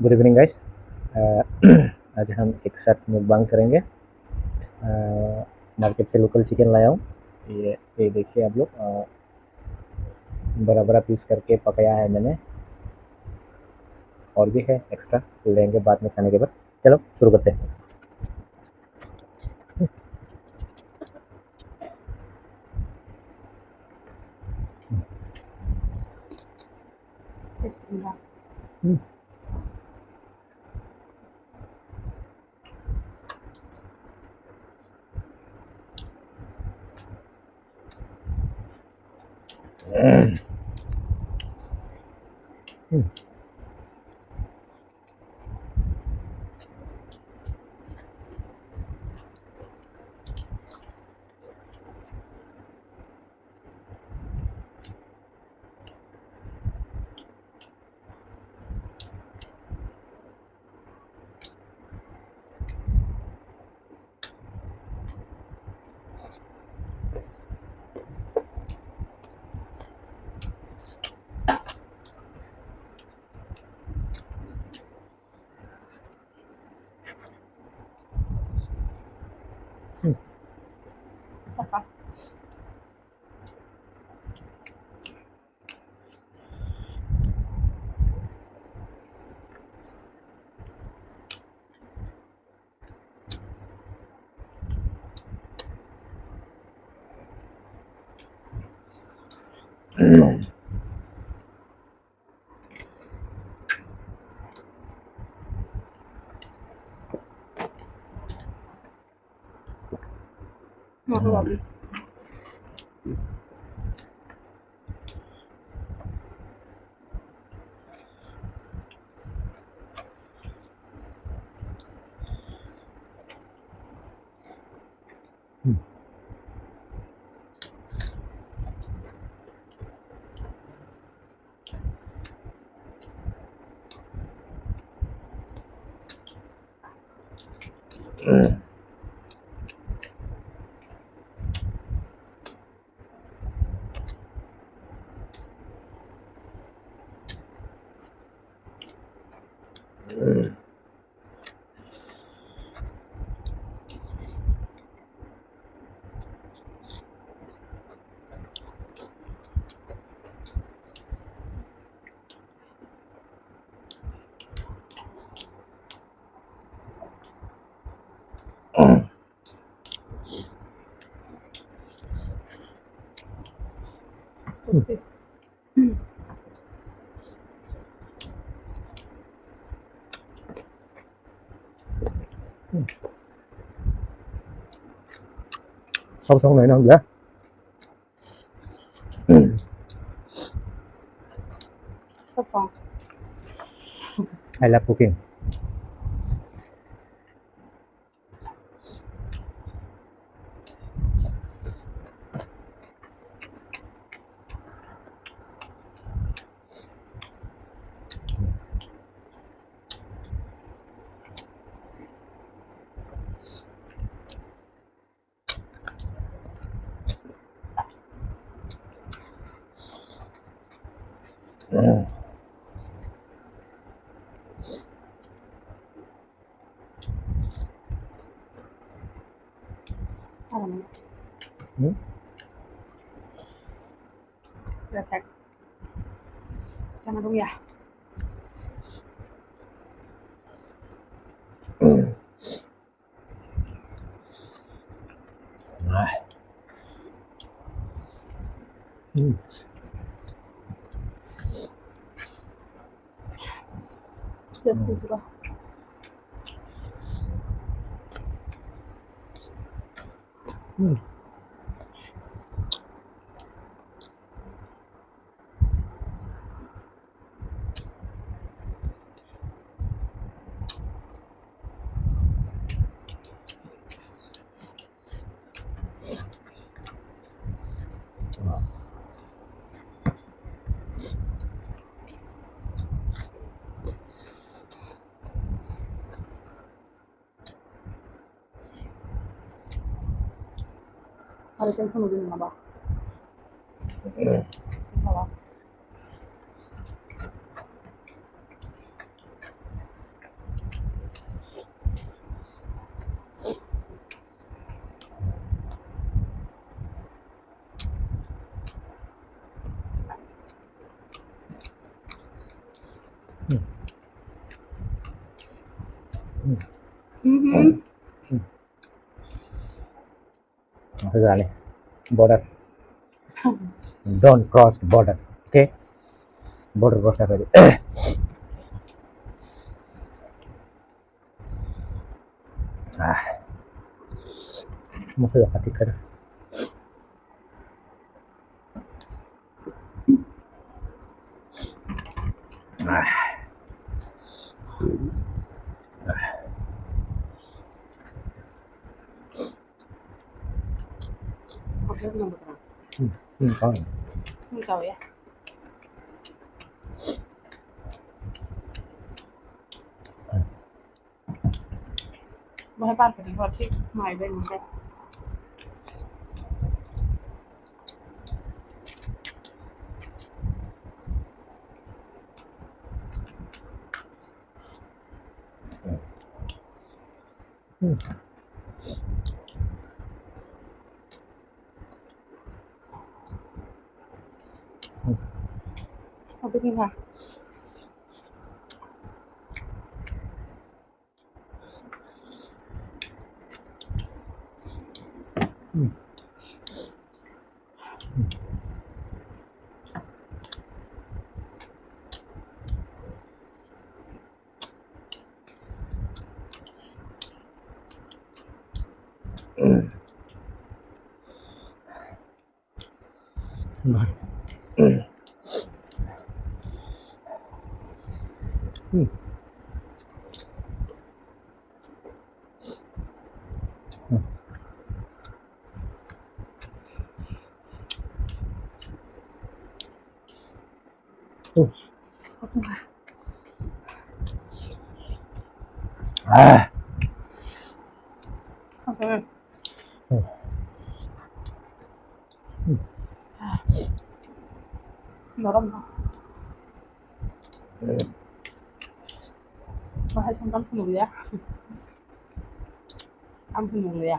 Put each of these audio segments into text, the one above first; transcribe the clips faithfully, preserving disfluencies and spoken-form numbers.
Good evening, guys. Uh, आज हम एक साथ mukbang करेंगे। Uh, मार्केट से लोकल चिकन लाया हूँ। ये, ये देखिए आप लोग, uh, बड़ा बड़ा पीस करके पकाया है मैंने, और भी है एक्स्ट्रा, लेंगे बाद में खाने के बाद। चलो शुरू करते हैं। Song song này nó không dễ. I love cooking. Hmm? Perfect. Jangan dong ya. Hari cheng phunu din na ba. Baba. Mhm. Border. Don't cross the border. Okay? Border cross na kari. Ah. Masa ya kati kari. Ah. Ah. Hmm, hmm, kau. Hmm, kau ya. Bahai pan kadi hor sih, mai bai mungkin. Hmm. Apa ni, ha? Hmm. Ah. Norom no. Bahai songkang phunukya. Ang phunukya.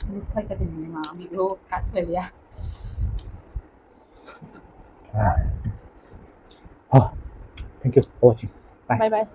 This like a thing, ma, video cut kar liya. Ah. Oh, thank you for watching. Bye. Bye bye.